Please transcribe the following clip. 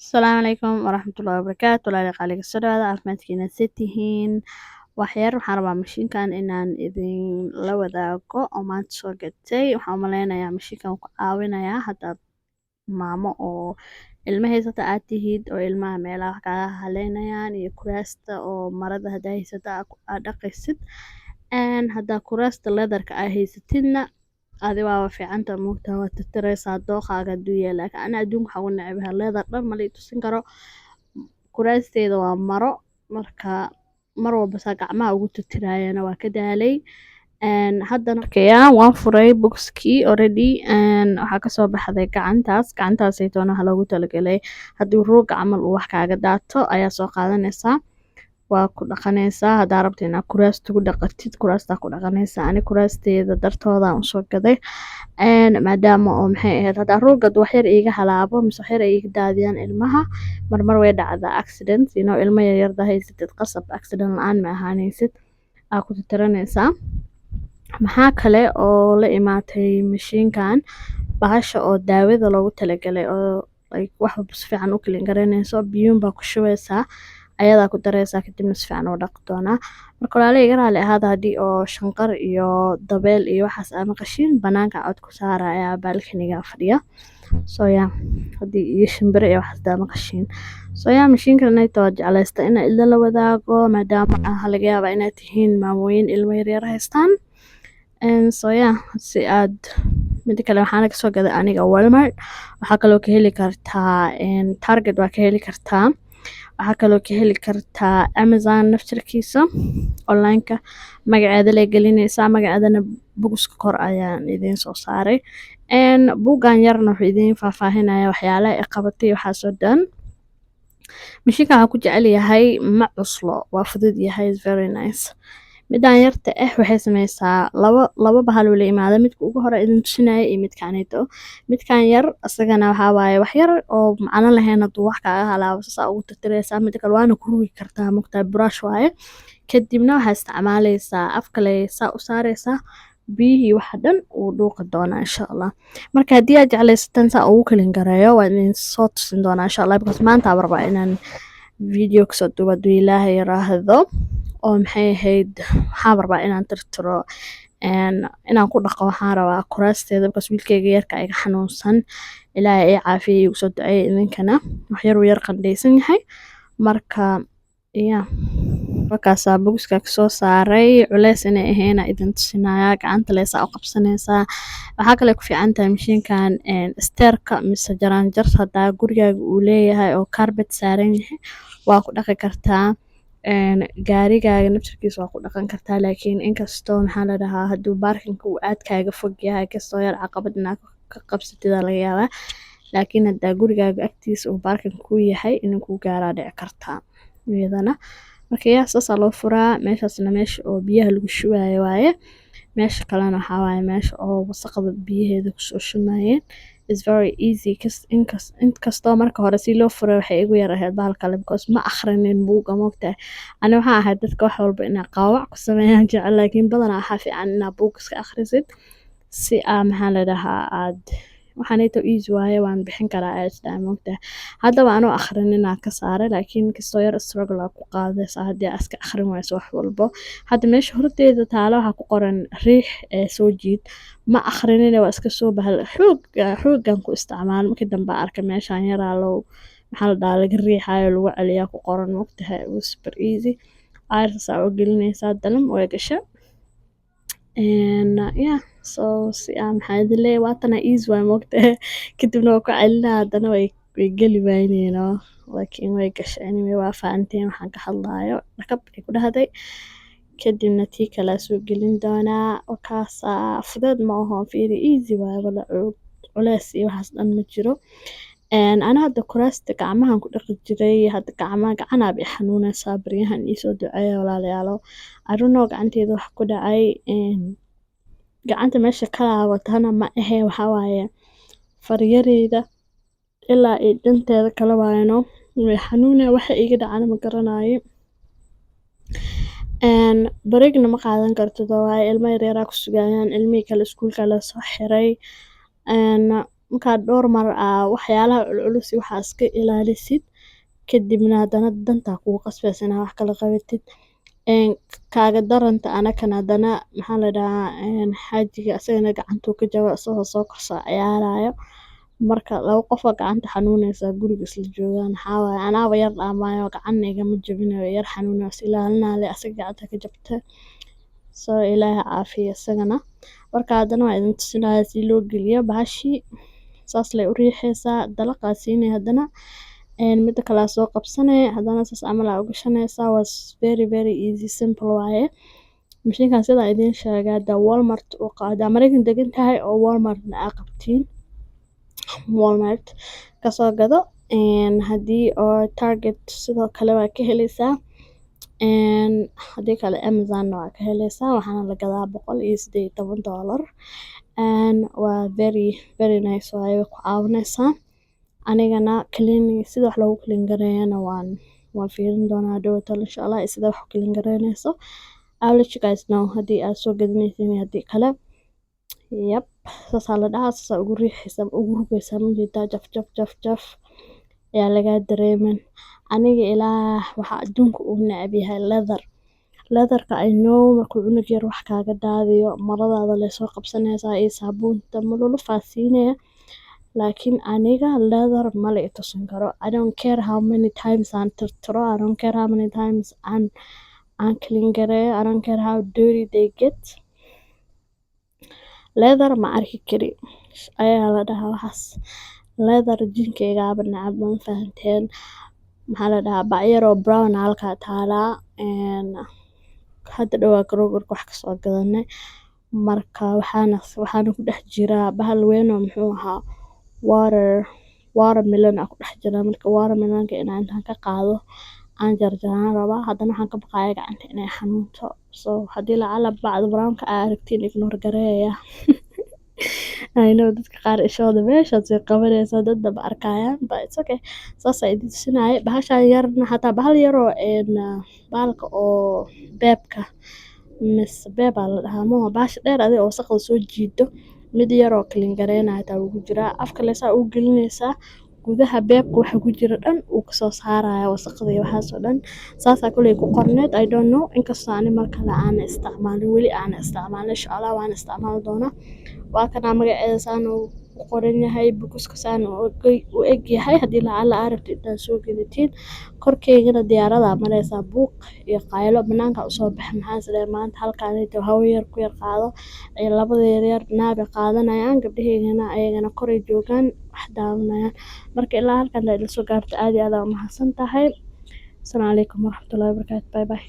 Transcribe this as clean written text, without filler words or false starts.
Asalaamu calaykum waraxmatullaahi wabarakaatu. Walaalayaal qaaliga, soo dhawaada. Caafimaadkiina see tihiin? Waxyar waxaan rabaa mashiinkan inaan idin la wadaago oo maanta soo gatay. Waxaan u maleynayaa mashiinkan ku caawinayaa haddaad maamo oo ilmo haysata aad tihid, oo ilmaha meelaha wax kaaga haleynayaan iyo kuraasta oo marada haddaa haysata aad dhaqaysid. Haddaa kuraasta leatherka aa haysatidna, adi waaba fiicanta, moogtaa, waa tirtiraysaa dooqaaga hadduu yahay. Laakiin ana adduunka waxaan ugu necbahay leather dhan ma la i tusin karo. Kuraasteeda waa maro, marka mar walba saa gacmaha ugu tirtiraayana waa ka daalay. Haddana arkaya waan furay boxkii already. Waxaa kasoo baxday gacantaas. Gacantaasaytoona waxaa loogu talagalay haddii rooga camal uu wax kaaga daato ayaa soo qaadanaysaa, waa ku dhaqanaysaa. Haddaa rabto inaad kuraasta ku dhaqatid, kuraastaa ku dhaqanaysaa. Ani kuraasteeda dartoodaan usoo gaday, maadaama oo, maxay ahayd, haddaa rooga wax yar iiga halaabo mise wax yar ay iiga daadiyaan ilmaha, marmar way dhacdaa accident, ilmo yaryar hadaa haysatid, qasab accident la-aan ma ahaanaysid, aa ku tirtiranaysaa. Maxaa kale oo la imaatay mashiinkan? Bahasha oo daawada loogu talagalay oo like wax walba si fiican u clean garaynayso. Biyuun baa ku shubaysaa, ayadaa ku daraysaa, kadibna si fiican u dhaqi doonaa. Marka walaalahay, iga raali ahaada haddii oo shanqar iyo dabeel iyo waxaas aa maqashiin. Banaanka cod ku saaraya, balconyga fadhiya. So yeah, haddii iyo shimbiro iyo waxaas hadaa maqashiin. So yeah, mashiinkan waa jeclaysta inaa idin la wadaago, maadaama waxaa laga yaabaa inaad tihiin maamooyin ilmo yaryar haystaan. So yeah, si aad mida kale, waxaana kasoo gaday aniga Walmart. Waxaa kaloo ka heli kartaa Target, waa ka heli kartaa. Waxaa kaloo ka heli kartaa Amazon naftirkiisa, online-ka magaceeda lay gelinaysaa. Magaceedana boxka kor ayaan idiin soo saaray. Buuggan yarna wuxuu idiin faahfaahinaya waxyaalaha ay qabatay, waxaasoo dhan. Mashiinkan waxaan ku jecel yahay ma cuslo, waa fudud yahay, is very nice. Midaan yarta ah waxay sameysaa labo labo bahal uu la imaada: midka ugu hore idin tusinaya iyo midkaanito. Midkan yar asagana waxaa waaye wax yar oo macno lahayn hadduu wax kaaga halaabo, saas ugu tirtiraysaa. Mida kale, waana ku rugi kartaa, mugtahay, brush waaye. Kadibna waxaa isticmaaleysaa afkale, saa u saareysaa, biyihii waxa dhan wuu dhuuqi doonaa, insha Allah. Marka haddii aad jeclaysataan saa ugu clean gareeyo, waan idin soo tusin doonaa, insha Allah, because maanta aan rabaa inaan video kasoo duubo, hadduu Ilaahay yiraahdo. Oo, maxay ahayd, waxaan rabaa inaan tirtiro, inaan ku dhaqo waxaan rabaa kuraasteeda, because wiilkayga yarka iga xanuunsan. Ilaahay ay caafiya, igu soo duceeya idinkana. Wax yar uu yar qandhaysan yahay. Marka yeah, markaasaa boxka kasoo saaray. Culeys inay ahayn idin tusinaya. Gacanta leesaa u qabsanaysaa. Waxaa kale ku fiican tahay mashiinkan stairka mise jaraanjar hadaa gurigaaga uu leeyahay oo carpet saaran yahay, waa ku dhaqi kartaa. Gaarigaaga naftirkiisa waa ku dhaqan kartaa, laakiin inkastoo, maxaa la dhahaa, hadduu parkingka uu aad kaaga fog yahay, kastoo yar caqabad inaad ka qabsatid aa laga yaabaa. Laakiin hadaa gurigaaga agtiisa uu parking ku yahay, inuu ku gaaraa dhici kartaa iyadana. Marka yaa, saasaa loo furaa. Meeshaasna meesha oo biyaha lagu shubaayo waaye. Meesha kalena waxaa waaye meesha oo wasaqda biyaheeda kusoo shumayeen. Is very easy. Inkastoo marka hore si loo furay waxay igu yar ahayd bahal kale, because ma akhrinin buugga, moogtahay. Ani waxaan ahay dadka wax walba inay qaawac ku sameeyaan jecel, laakiin badanaa waxaa fiican inaad buug iska akhrisid si aa, maxaa la dhahaa, aad waxaanayto easy waaye, waan bixin karaa ayaa isdhahay, moogtahay. Haddaba anoo akhrinin aan ka saaray, laakiin kastoo yar struggle aa ku qaadaysaa haddii aa iska akhrin wayso wax walbo. Hadda meesha horteeda taalo waxaa ku qoran riix ee soo jiid. Ma akhrinine, waa iska soo bahal xoog xooggan ku isticmaal. Markii dambe arkay meeshaan yaraa loo, maxaa la dhahaa, laga riixayo, lagu celiyaa ku qoran, moogtahay. Was super easy. Ayartaas aa u gelinaysaa, dalam way gasha. Yeah, so si aan, maxaa idin leeyahay, waatana easy waay, moogtahay. Kadibna waa ku celinaa, haddana way geli waynayno, laakiin way gashay. Anyway, waa fahanteen waxaan ka hadlaayo. Dhakab ay ku dhahday. Kadibna tii kale soo gelin doonaa. Wakaasaa, fudeed ma aho, very easy waaye, wala culeys iyo waxaas dhan ma jiro. Ana hadda kuraasta gacmahan ku dhaqi jiray. Hadda gacmaha gacanaaba i xanuunaysaa baryahan. Iisoo duceeya, walaalayaalo. I don't know gacanteeda wax ku dhacay. Gacanta meesha ka laabatana ma ahe, waxaa waaye faryareyda ilaa iyo dhanteeda kala waayano way xanuunaya. Waxa iga dhacana ma garanayo. Breakna ma qaadan kartid, oo waayo ilmo yaryar aa ku sugayaan, ilmihii kale iskuulka la soo xiray. Markaa dhowr mar aa waxyaalaha culculus iyo waxaa iska ilaalisid, kadibna haddana dantaa kugu qasbaysa inaa wax kala qabatid. Kaaga daranta anakana haddana, maxaa la dhahaa, xaajiga asagana gacantuu ka jabay isagoo soo ciyaarayo. Marka laba qof oo gacanta xanuunaysa guriga isla joogaan, waxaa waaye anaaba yar dhaamayo, gacanna igama jabinayo, yar xanuunayso is ilaalinaa leh, asaga gacanta ka jabtay. So Ilaahay caafiyo isagana. Marka haddana waa idin tusinaya si loo geliyo bahashi. Saas lay u riixaysaa, dalaqaa siinay haddana. Mida kale soo qabsanay, haddana saas camal aa u gashanaysaa. Was very very easy, simple waaye. Mashiinkan sidaan idiin sheegay, hadda Walmart u qaada, Mareykan degan tahay oo Walmart na aa qabtiin, Walmart kasoo gado. Haddii oo Target sidoo kale waa ka heleysaa. Haddii kale Amazon waa ka heleysaa. Waxaana la gadaa $118. Waa very very nice waaye, way ku caawineysaa. Anigana cleaning, sida wax loogu clean gareeyana waan fiirin doonaa hadhowto, insha Allah, iyo sida wax u clean gareynayso. I'll let you guys know haddii aad soo gadanaysiin iyo haddii kale. Yep, saasaa la dhahaa, saasaa ugu riixaysaa, ugu rugaysaa, ma jeedaa? Jaf jaf jaf jaf ayaa lagaa dareemin. Aniga ilaa waxaa adduunka ugu neceb yahay leather. Leatherka, I know, markuu cunug yar wax kaaga daadiyo, maradaada lee soo qabsanaysaa iyo saabuunta malulufaa siinaya. Laakiin aniga leather ma la i tusin karo. I don't care how many times aan tirtiro, I don't care how many times aan clean gareeyo, I don't care how dirty they get. Leather ma arki kari ayaa la dhahaa waxaas. Leather jinkeygaaba neceb, ma fahanteen? Maxaa la dhahaa, bac yar oo brown ah halkaa taalaa. Hadda dhawaa Kroger wax kasoo gadanay. Marka waxaana ku dhex jira bahal weyn oo, muxuu ahaa, watermelon aa ku dhex jira. Marka watermelonka inaan intaan ka qaado aan jarjaraan rabaa. Haddana waxaan ka baqayaa gacanta inay xanuunto. So haddii lacala bacda brownka aa aragtiin, ignore gareeya. I know dadka qaar ishooda meeshaas way qabanaysaa, dadna ma arkayaan, but it's okay. Saas aa idin tusinaaye. Bahashan yarna xataa, bahal yaroo bahalka oo beebka mise beeb aa la dhahaa maaho, bahasha dheer adiga oo wasaqda soo jiido, mid yaroo clean gareynayo xitaa wuu ku jiraa. Afka lee saa ugu gelinaysaa, gudaha beebka waxa ku jira dhan wuu kasoo saaraya, wasaqda iyo waxaas oo dhan. Saasaa koley ku qorneed, I don't know, inkastoo ani mar kale aanan isticmaalin, weli aanan isticmaalin. Insha Allah waan isticmaali doonaa. Waa kana, magaceeda saan uu ku qoran yahay, bukuska saan u eg yahay, haddii lacala aa rabtid inaad soo gadatiin. Korkeygana diyaaradaa mareysaa, buuq iyo qaylo. Banaanka usoo baxay, maxaan is dhahay maanta halkaaneyto hawo yar ku yar qaado. Labada yaryar naabay qaadanayaan, gabdhaheygana ayagana koray joogaan, wax daawanayaan. Marka ilaa halkan ila soo gaarto, aad iyo aad aa umahadsan tahay. Asalaamu calaykum waraxmatullahi wabarakaatu. Bye bye.